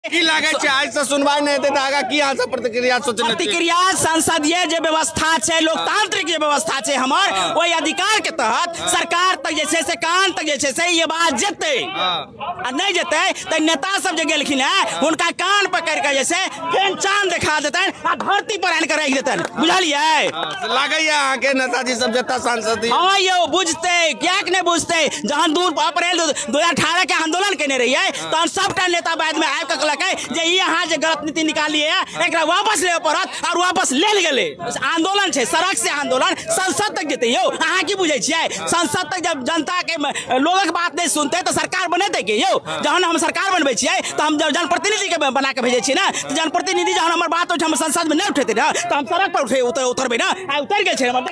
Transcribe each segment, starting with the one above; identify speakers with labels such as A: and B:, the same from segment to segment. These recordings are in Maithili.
A: की लागै छै आइ से सुनवाई नहि हेतै तऽ आगाँ की अहाँ सब प्रतिक्रिया सोचने छी?
B: प्रतिक्रिया संसदीय जे व्यवस्था छै, लोकतांत्रिक जे व्यवस्था छै हमर, ओहि अधिकार के तहत सरकार तक जे छै से कान तक जे छै से ई आवाज जेतै, आ नहि जेतै तऽ नेता सब जे गेलखिन हेँ हुनका कान पकड़ि कऽ जे छै फेर चाँद देखा देतनि आ धरती पर आनि कऽ राखि देतनि, बुझलियै?
A: लागैया अहाँके नेताजी सब जेता सांसद?
B: हँ यौ, बुझतै, किएक नहि बुझतै। जहन 2 अप्रैल 2018 के आंदोलन केने रहियै तहन सबटा नेता बादमे आबि कऽ कहलकै जे ई अहाँ जे गलत नीति निकालियै एकरा वापस लेबऽ पड़त, आओर वापस लेल गेलै। आंदोलन छै, सड़क से आंदोलन संसद तक जेतै यौ। अहाँ की बुझै छियै? संसद तक जब जनता के लोगक बात नहि सुनतै तऽ सरकार बनेतै के यौ? जहन हम सरकार बनबै छियै तऽ हम जनप्रतिनिधि के बना के भेजै छियै ने, तऽ जनप्रतिनिधि जहन हमर बात ओहिठाम संसद मे नहि उठेतै ने तऽ हम सड़क पर उतरबै ने। आइ उतरि गेल छै, हमर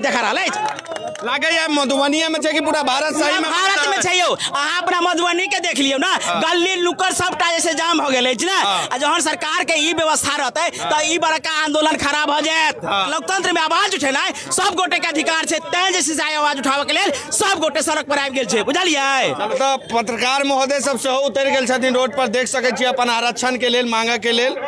B: देखा रहल अछि।
A: लागैया मधुबनीये मे छै कि पूरा भारत सही में?
B: भारत में छै यौ। अहाँ अपना मधुबनी के देख लियौ ने, गली नुक्कड़ सबटा जे छै जाम भऽ गेल अछि ने। आ जहन सरकार के ई व्यवस्था रहतै तऽ ई बड़का आंदोलन खड़ा भऽ जायत। लोकतंत्र में आवाज उठेनाइ सब गोटे के अधिकार छै, तैं जे छै से आवाज उठाबऽ के लेल सब गोटे सड़क पर आबि गेल छै, बुझलियै?
A: तऽ पत्रकार महोदय सब सेहो उतरि गेल छथिन रोड पर, देख सकै छी अपन आरक्षण के लेल, मांगऽ के लेल।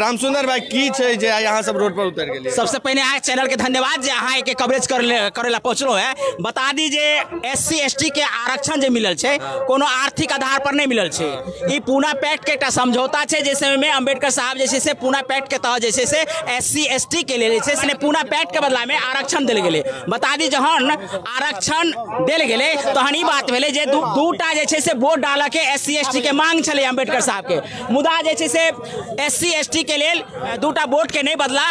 A: रामसुंदर भाई, की छै जे आइ अहाँ सब रोड पर उतरि गेलियै?
B: सबसे पहिने अहाँ चैनल के धन्यवाद जे अहाँ के कवरेज करे ला पहुँचलो है। बता दी जे SC ST के आरक्षण जे मिलल छै कोनो आर्थिक आधार पर नहि मिलल छै। ई पूना पैक्ट के एकटा समझौता छै, जे समय में अम्बेडकर साहब जे छै से पूना पैक्ट के तहत जे छै से SC ST के लेल जे छै से पूना पैक्ट के बदला में आरक्षण देल गेलै। बता दी जहन आरक्षण देल गेलै तहन ई बात भेलै जे दूटा जे छै से वोट डालऽ के SC ST के मांग छलै अम्बेडकर साहब के, मुदा जे छै से SC ST के लेल दूटा वोट के नहि बदला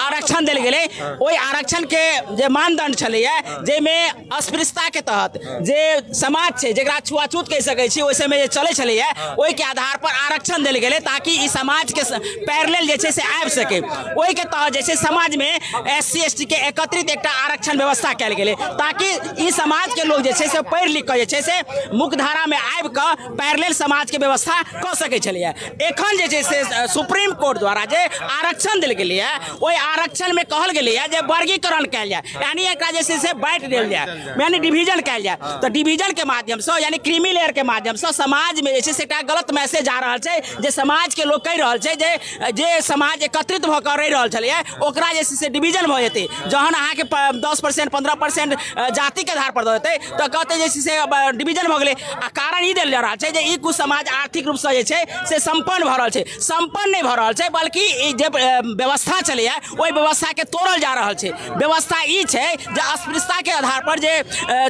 B: आरक्षण देल गेलै। ओहि आरक्षण के जे मानदंड छलैया जाहिमे अस्पृश्यता के तहत जे समाज छै जकरा छुआछूत कहि सकै छी ओहि समय जे चलै छलैया ओहिके आधार पर आरक्षण देल गेलै ताकि ई समाज के पैरेलल जे छै से आबि सकै। ओहिके तहत जे छै समाज में SC ST के एकत्रित एकटा आरक्षण व्यवस्था कयल गेलै ताकि ई समाज के लोग जे छै से पढ़ि लिख कऽ जे छै से मुख्यधारा में आबि कऽ पैरेलल समाज के व्यवस्था कऽ सकै छलैया। एखन जे छै से सुप्रीम कोर्ट द्वारा जे आरक्षण देल गेलैया ओहि आरक्षण में कहल गेलैया जे वर्गीकरण कयल जाय, यानी एकरा जे छै से बाँटि देल जाय, यानी डिवीजन कयल जाय। तऽ डिवीजन के माध्यम से यानी क्रीमी लेयर के माध्यम से समाज में जे छै से एकटा गलत मैसेज आ रहल छै, जे समाज के लोग कहि रहल छै जे जे समाज एकत्रित भऽ कऽ रहि रहल छलैया ओकरा जे छै से डिवीजन भऽ जेतै। जहन अहाँके 10% 15% जाति के आधार पर दऽ देतै तऽ कहतै जे छै से डिवीजन भऽ गेलै। आ कारण ई देल जा रहल छै जे ई कुछ समाज आर्थिक रूपसँ जे छै से सम्पन्न भऽ रहल छै, सम्पन्न नहि भऽ रहल छै बल्कि ई जे व्यवस्था छलैया ओहि व्यवस्था के तोड़ल जा रहल छै। व्यवस्था ई छै जे अस्पृश्यता के आधार पर जे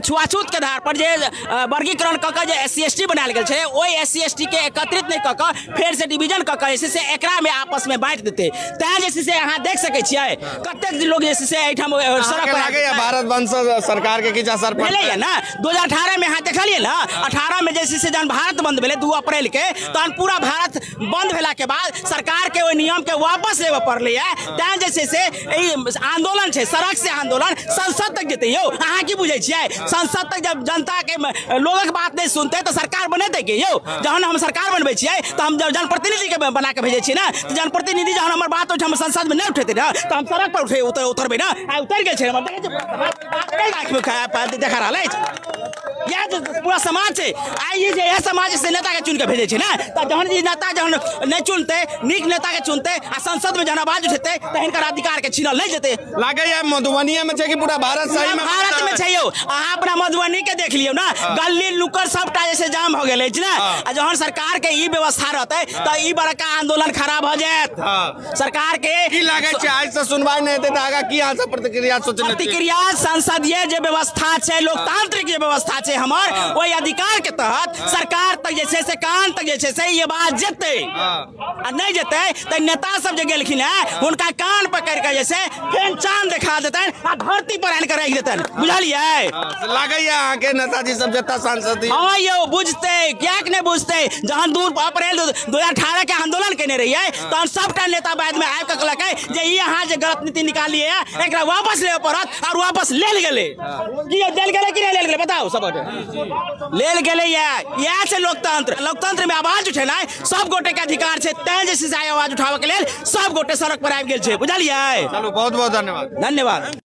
B: छुआछूत के आधार पर जे वर्गीकरण कऽ कऽ जे SC ST बनायल गेल छै ओहि SC ST के एकत्रित नहि कऽ कऽ फेर से डिवीजन कऽ कऽ जे छै से एकरा में आपस में बाँटि देतै। तैं जे छै से अहाँ देख सकै छियै कतेक लोग जे छै से एहिठाम सड़क पर
A: लागैया भारत बंद से सरकार के किछु असर
B: भेलैया ने। 2018 में अहाँ देखलियै ने, 18 में जे छै से जहन भारत बंद भेलै 2 अप्रैल के तहन पूरा भारत बंद भेला के बाद सरकार के ओहि नियम के वापस लेबऽ पड़लैया। तैं जे छै से ई आंदोलन छै, सड़क से आंदोलन संसद तक जेतै यौ। अहाँ की बुझै छियै? संसद तक जब जनता के लोगक बात नहि सुनतै तऽ सरकार बनेतै के यौ? जहन हम सरकार बनबै छियै तऽ हम जनप्रतिनिधि के बना के भेजै छियै ने, तऽ जनप्रतिनिधि जहन हमर बात ओहिठाम संसद मे नहि उठेतै ने तऽ हम सड़क पर उतरबै ने। आइ उतरि गेल छै, हमर देखा रहल अछि। इएह पूरा समाज छै। आइ ई जे इएह समाज से नेता के चुनि कऽ भेजै छै ने, तऽ जहन ई नेता जहन नहि चुनतै, नीक नेता के चुनतै आ संसद में जहन आवाज उठेतै तऽ हिनकर अधिकार के छीनल नहि जेतै।
A: लागैया मधुबनीये में छै कि पूरा भारत सही में?
B: भारत में छै यौ। अहाँ अपना मधुबनी के देख लियौ ने, गली नुक्कड़ सबटा जे छै जाम भऽ गेल अछि ने। आ जहन सरकार के ई व्यवस्था रहतै तऽ ई बड़का आंदोलन खड़ा भऽ जायत। सरकार के
A: की लागै छै आइ से सुनवाई नहि हेतै तऽ आगाँ की अहाँ सब प्रतिक्रिया सोचने छी?
B: प्रतिक्रिया संसदीय जे व्यवस्था छै, लोकतांत्रिक जे व्यवस्था छै हमर, ओहि अधिकार के तहत सरकार तक जे छै से कान तक जे छै से ई आवाज जेतै, आ नहि जेतै तऽ नेता सब जे गेलखिन हेँ हुनका कान पकड़ि कऽ जे छै फेर चाँद देखा देतनि आ धरती पर आनि कऽ राखि देतनि, बुझलियै?
A: लागैया अहाँके नेताजी सब जेता सांसद?
B: हँ यौ, बुझतै, किएक नहि बुझतै। जहन 2 अप्रैल 2018 के आंदोलन केने रहियै तहन सबटा नेता बाद में आबि कऽ कहलकै जे ई अहाँ जे गलत नीति निकालियै एकरा वापस लेबऽ पड़त, आओर वापस लेल गेलै। की देल गेलै कि नहि लेल गेलै बताउ? सब लेल गेलै। इएह छै लोकतंत्र। लोकतंत्र में आवाज उठेनाइ सब गोटे के अधिकार छै, तैं जे छै से आवाज उठाबऽ के लेल सब गोटे सड़क पर आबि गेल छै, बुझलियै?
A: चलू, बहुत बहुत धन्यवाद।
B: धन्यवाद।